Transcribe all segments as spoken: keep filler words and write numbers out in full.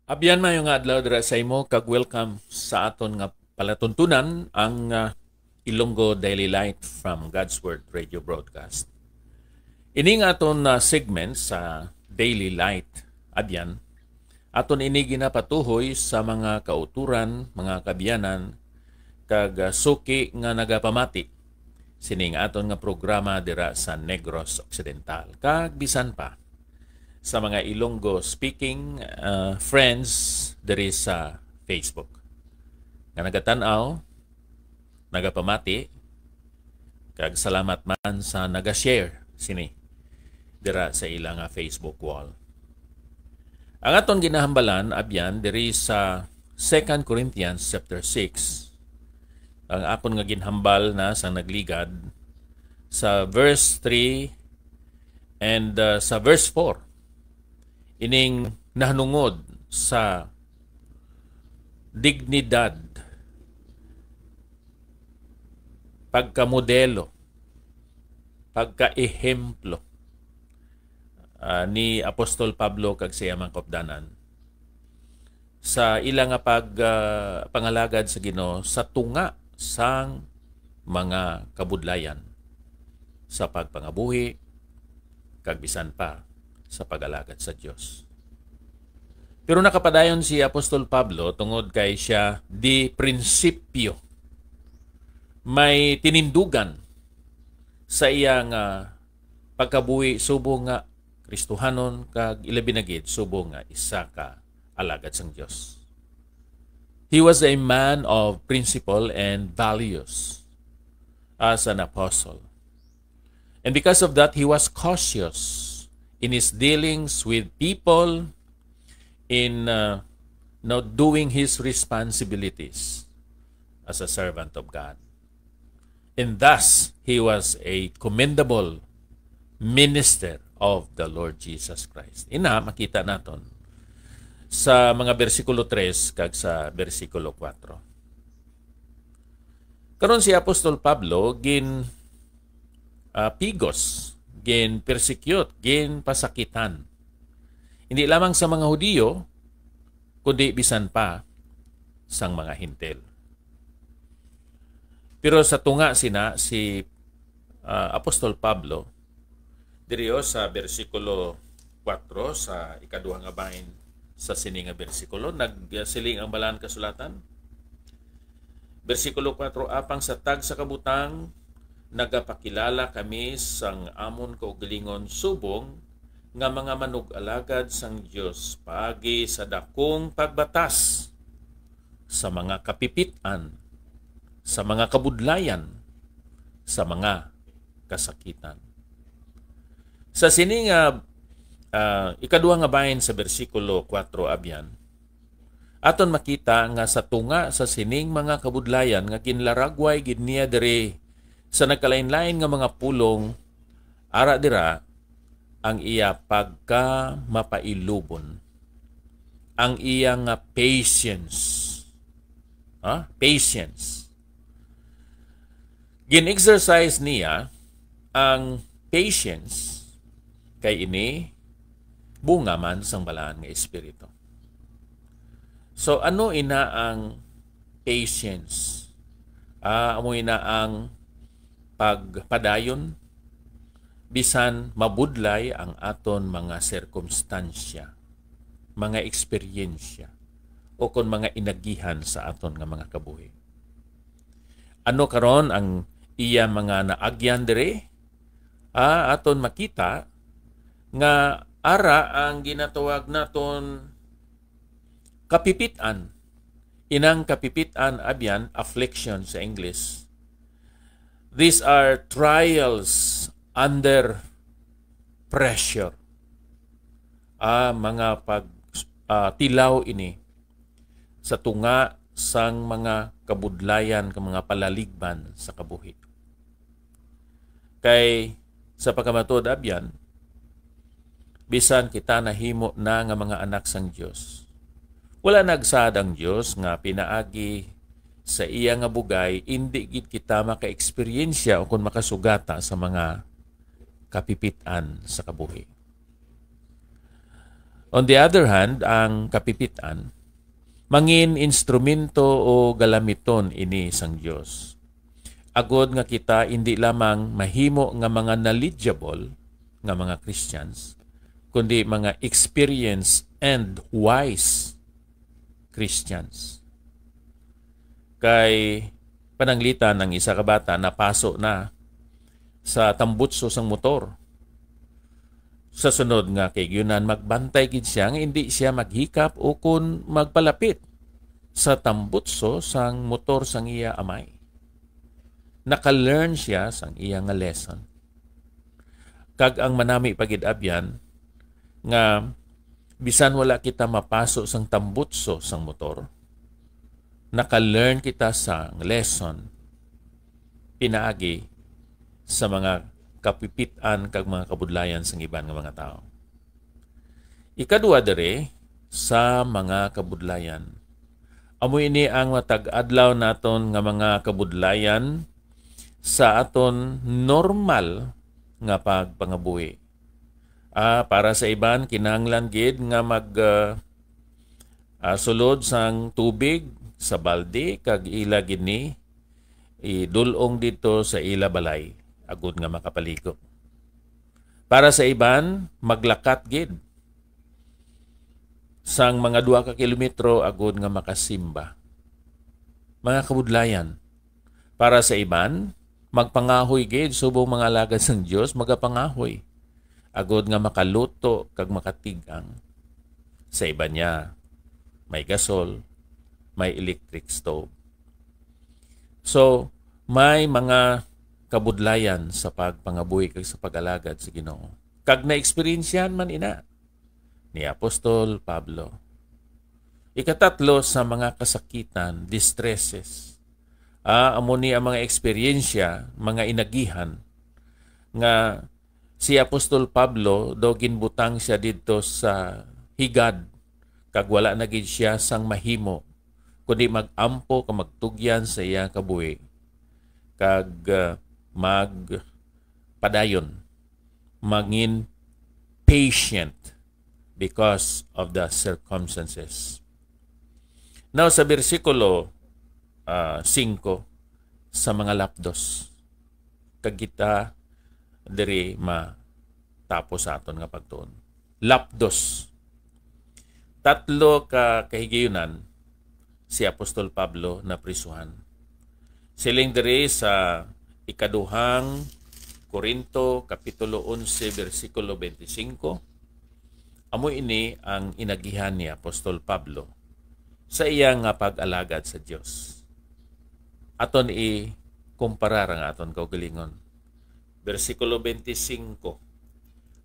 Abyan, mayo nga adlaw dira sa imo, kag welcome sa aton nga palatuntunan, ang, ah, Ilonggo Daily Light from God's Word Radio Broadcast. Ini nga aton, ah, segment sa Daily Light, abyan, aton ini ginapatuhoy sa mga kauturan, mga kaabyanan, kag, ah, suki nga nagapamati sining aton nga programa dira sa Negros Occidental, kag bisan pa sa mga Ilonggo speaking, ah, friends diri sa Facebook nga nagatan-aw, nagapamati, kag salamat man sa naga-share sini dira sa ila nga Facebook wall. Ang aton ginahambalan, abyan, diri sa Second Corinthians chapter six, ang akon nga ginhambal na sang nagligad, sa verse three and, uh, sa verse four, ining nahanungod sa dignidad, pagkamodelo, pagkaehemplo, ah, ni Apostol Pablo kag sa iya mga kaupdanan sa ila nga pag, ah, pangalagad sa Ginoo sa tunga sang mga kabudlayan sa pagpangabuhi, kag bisan pa sa pag-alagad sa Dios. Pero nakapadayon si Apostol Pablo tungod kay sia di prinsipyo may tinindugan sa iya nga pagkabuhi subong nga Kristohanon, kag ilabi na gid subong nga isa ka alagad sang Dios. He was a man of principle and values as an apostle. And because of that, he was cautious in his dealings with people, in, uh, not doing his responsibilities as a servant of God. And thus, he was a commendable minister of the Lord Jesus Christ. Ina, makita naton sa mga bersikulo tres kag sa bersikulo kuwatro. Karon, si Apostol Pablo gin, ah, pigos, gin persecute, gin pasakitan. Hindi lamang sa mga Hudiyo, kundi bisan pa sang mga Hentil. Pero sa tunga sina, si, ah, Apostol Pablo, diri, o, sa bersikulo kuwatro, sa ikaduha nga bahin sa sini nga bersikulo, nagsiling ang Balaan Kasulatan. Bersikulo kuwatro, "Apang sa tagsa ka butang, nagapakilala kami sang amon kaugalingon subong nga mga manug-alagad sang Dios paagi sa dakong pagbatas, sa mga kapipit-an, sa mga kabudlayan, sa mga kasakitan." Sa sini nga, ah, ikaduha nga bahin sa bersikulo kuwatro, abyan, aton makita nga sa tunga sa sining mga kabudlayan nga ginlaragway gid niya diri sa nagkalainlain nga mga pulong, ara dira ang iya pagkamapailubon, ang iya nga patience. Ha? Patience. Gin-exercise niya ang patience kay ini bunga man sang Balaan nga Espiritu. So, ano ina ang patience? Ah, amo ina ang pagpadayon bisan mabudlay ang aton mga sirkumstansya, mga eksperyensya, o kon mga inagihan sa aton nga mga kabuhi. Ano karon ang iya mga naagyan diri? Ah, aton makita nga ara ang ginatawag naton kapipit-an. Inang kapipit-an, abyan, affliction sa English. These are trials under pressure. Ah, mga pag, ah, tilaw ini sa tunga sang mga kabudlayan kag mga palaligban sa kabuhi. Kay sa pagkamatuod, abyan, bisan kita nahimo na nga mga anak sang Dios, wala nagsaad ang Dios nga pinaagi sa iya nga bugay, indi gid kita makaeksperyensya o kon makasugata sa mga kapipit-an sa kabuhi. On the other hand, ang kapipit-an, mangin instrumento o galamiton ini sang Dios, agod nga kita indi lamang mahimo nga mga knowledgeable nga mga Christians, kundi mga experienced and wise Christians. Kay pananglitan, ang isa ka bata napaso na sa tambutso sang motor. Sa sunod nga kaigsunan, magbantay gid siya nga indi siya maghikap o kon magpalapit sa tambutso sang motor sang iya amay. Naka-learn siya sang iya nga lesson. Kag ang manami pa gid, abyan, nga bisan wala kita mapaso sang tambutso sang motor, naka-learn kita sang lesson pinaagi sa mga kapipit-an kag mga kabudlayan sang iban nga mga tawo. Ikadua diri, sa mga kabudlayan. Amo ini ang matag adlaw naton nga mga kabudlayan sa aton normal nga pagpangabuhi. Ah, para sa iban, kinahanglan gid nga mag, ah, ah, sulod sang tubig sa balde kag ila gid ni idul-ong didto sa ila balay agud nga makapaligo. Para sa iban, maglakat gid sang mga dua ka kilometro agud nga makasimba. Mga kabudlayan, para sa iban, magpangahoy gid subong mga alagad sang Dios, magapangahoy agud nga makaluto kag makatig-ang. Sa iban niya, may gasol, may electric stove. So, may mga kabudlayan sa pagpangabuhi kag sa pag-alagad sa Ginoo. Kag naeksperyensyahan man ina ni Apostol Pablo. Ikatatlo, sa mga kasakitan, distresses. Ah, amo ni ang mga eksperyensya, mga inagihan nga si Apostol Pablo, daw ginbutang siya didto sa higad, kag wala na gid siya sang mahimo, kundi mag-ampo kag magtugyan sa iya kabuhi, kag, ah, magpadayon, mangin patient because of the circumstances. Now, sa bersikulo, ah, singko, sa mga lapdos, kag kita diri matapos sa aton nga pagtuon. Lapdos. Tatlo ka kahigayunan si Apostol Pablo naprisuhan. Siling diri sa ikaduhang Corinto, Kapitulo onse, bersikulo twenty-five, amo ini ang inagihan ni Apostol Pablo sa iya nga pag-alagad sa Dios. Aton ikumparar ang aton kaugalingon. Bersikulo twenty-five,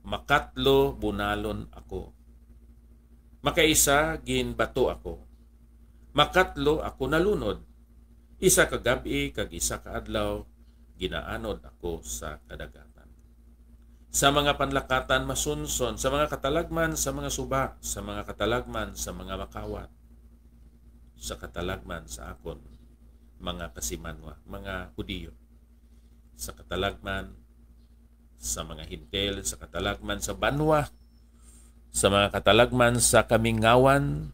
"Makatlo bunalon ako. Makaisa ginbato ako. Makatlo ako nalunod. Isa ka gab-i kag isa ka adlaw ginaanod ako sa kadagatan. Sa mga panlakatan masunson, sa mga katalagman sa mga suba, sa mga katalagman sa mga makawat, sa katalagman sa akon mga kasimanwa, mga Hudiyo, sa katalagman sa mga Hentil, sa katalagman sa banwa, sa mga katalagman sa kamingawan,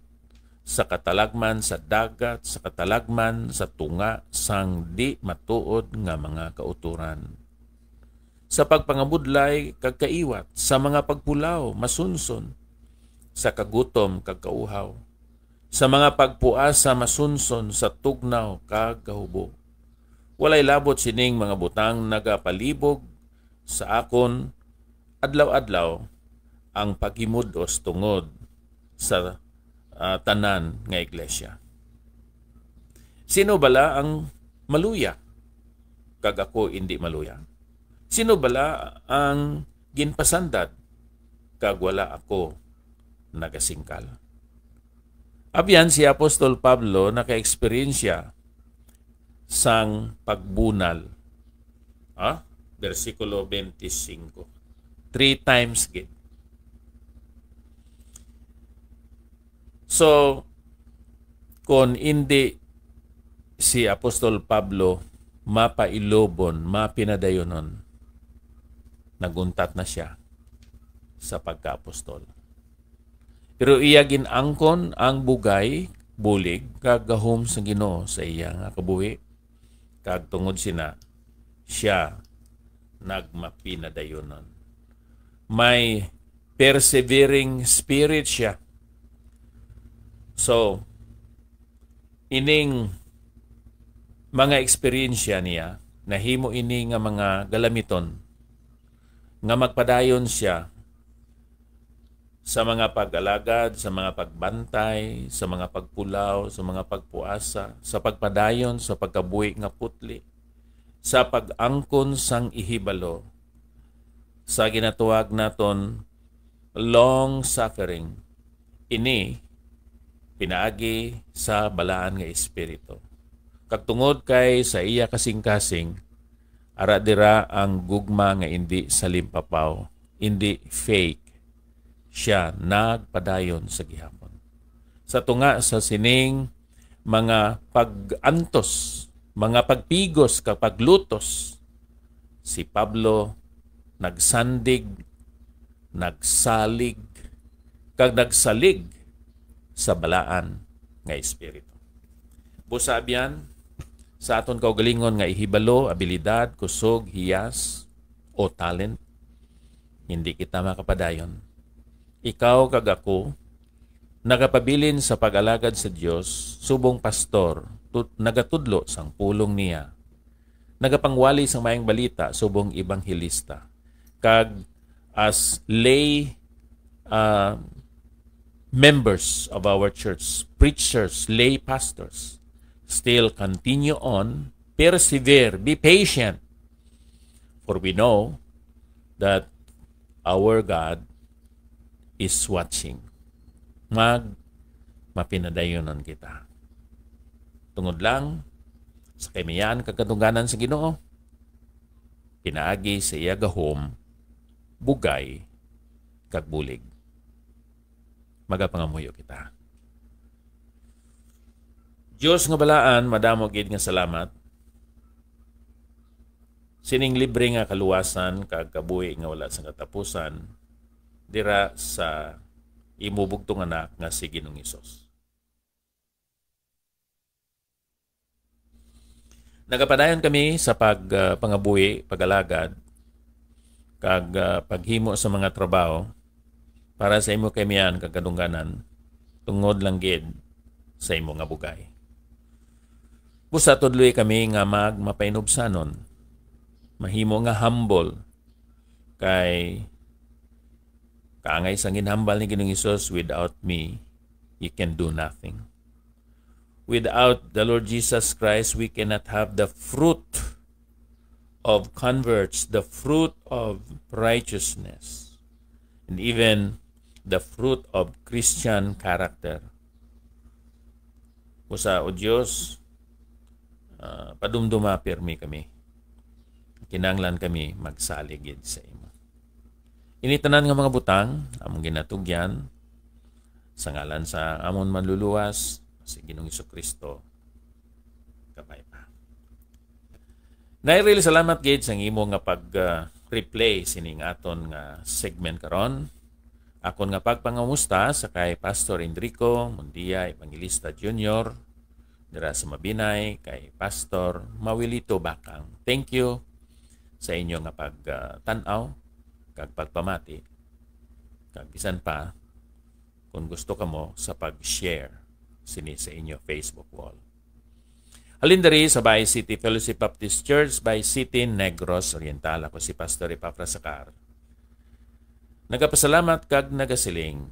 sa katalagman sa dagat, sa katalagman sa tunga sang di matuod nga mga kautoran, sa pagpangabudlay kag kaiwat, sa mga pagpulaw masunson, sa kagutom kag kauhaw, sa mga pagpuasa masunson, sa tugnaw kag kahubo. Walay labot sining mga butang nagapalibog sa akon adlaw-adlaw ang paghimud-os tungod sa, ah, tanan nga iglesia." Sino bala ang maluya, kag ako indi maluya? Sino bala ang ginpasandad, kag wala ako nagasingkal? Abyan, si Apostol Pablo naka-eksperyensya sang pagbunal. Ha? Bersikulo twenty-five. Three times gid. So, kon indi si Apostol Pablo mapailubon, mapinadayonon, naguntat na sia sa pagkaapostol. Pero iya gin-angkon ang bugay, bulig, kag gahom sang Ginoo sa iya nga kabuhi, kag tungod sina, sia nagmapinadayonon. May persevering spirit sia. So, ining mga eksperyensya niya, nahimo ini nga mga galamiton nga magpadayon sia sa mga pag-alagad, sa mga pagbantay, sa mga pagpulaw, sa mga pagpuasa, sa pagpadayon sa pagkabuhi nga putli, sa pag-angkon sang ihibalo, sa ginatawag naton long suffering. Ini pinaagi sa balaan nga espiritu. Kag tungod kay sa iya kasing-kasing, ara dira ang gugma nga indi salimpapaw, indi fake. Sia nagpadayon sa gihapon. Sa tunga sa sining mga pag-antos, mga pagpigos kag paglutos, si Pablo nagsandig, nagsalig, kag nagsalig sa balaan nga espiritu. Busa abyan, sa aton kaugalingon nga ihibalo, abilidad, kusog, hiyas, o talent, hindi kita makapadayon. Ikaw kag ako nagapabilin sa pag-alagad sa Dios subong pastor, tut-, nagatudlo sang pulong niya, nagapangwali sang Maayong Balita subong ebanghelista, kag as lay, ah, members of our church, preachers, lay pastors, still continue on, persevere, be patient. For we know that our God is watching. Mag, mapinadayonon kita. Tungod lang sa kamiyan kag kadungganan sa Ginoo, pinaagi sa iya gahom, bugay, kag bulig. Magapangamuyo kita. Dios nga balaan, madamo gid nga salamat sining libre nga kaluwasan kag kabuhi nga wala sang katapusan dira sa imo bugtong Anak nga si Ginoong Hesus. Nagapadayon kami sa pag, ah, pangabuhi, pag-alagad, kag, ah, paghimo sa mga trabaho para sa imo kamiyan kag kadungganan, tungod lang gid sa imo nga bugay. Busa tudloi kami nga mag-, mapainubsanon, mahimo nga humble, kay kaangay sang ginhambal ni Ginoong Hesus, "Without me, you can do nothing." Without the Lord Jesus Christ, we cannot have the fruit of converts, the fruit of righteousness, and even the fruit of Christian character. Busa, O Dios, ah, padumduma pirmi kami. Kinahanglan kami magsalig gid sa imo. Ini tanan nga mga butang, among ginatugyan sa ngalan sa amon Manluluwas, si Ginoong Jesu-Cristo. Kabay pa. Nairil, salamat gid sang imo nga pag, ah, replay sining aton nga segment karon. Akon nga pagpangamusta sa kay Pastor Enrico Mundia Evangelista Junior dira sa Mabinay, kay Pastor Mawilito Bakang. Thank you sa inyo nga pag, ah, tan-aw kag pagpamati. Kag bisan pa, kung gusto kamo sa pag-share sini sa inyo Facebook wall. Halin diri sa Bay City Fellowship Baptist Church, Bay City, Negros Oriental. Ako si Pastor Epafras Sacar. Nagapasalamat kag nagasiling,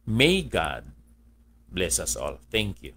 may God bless us all. Thank you.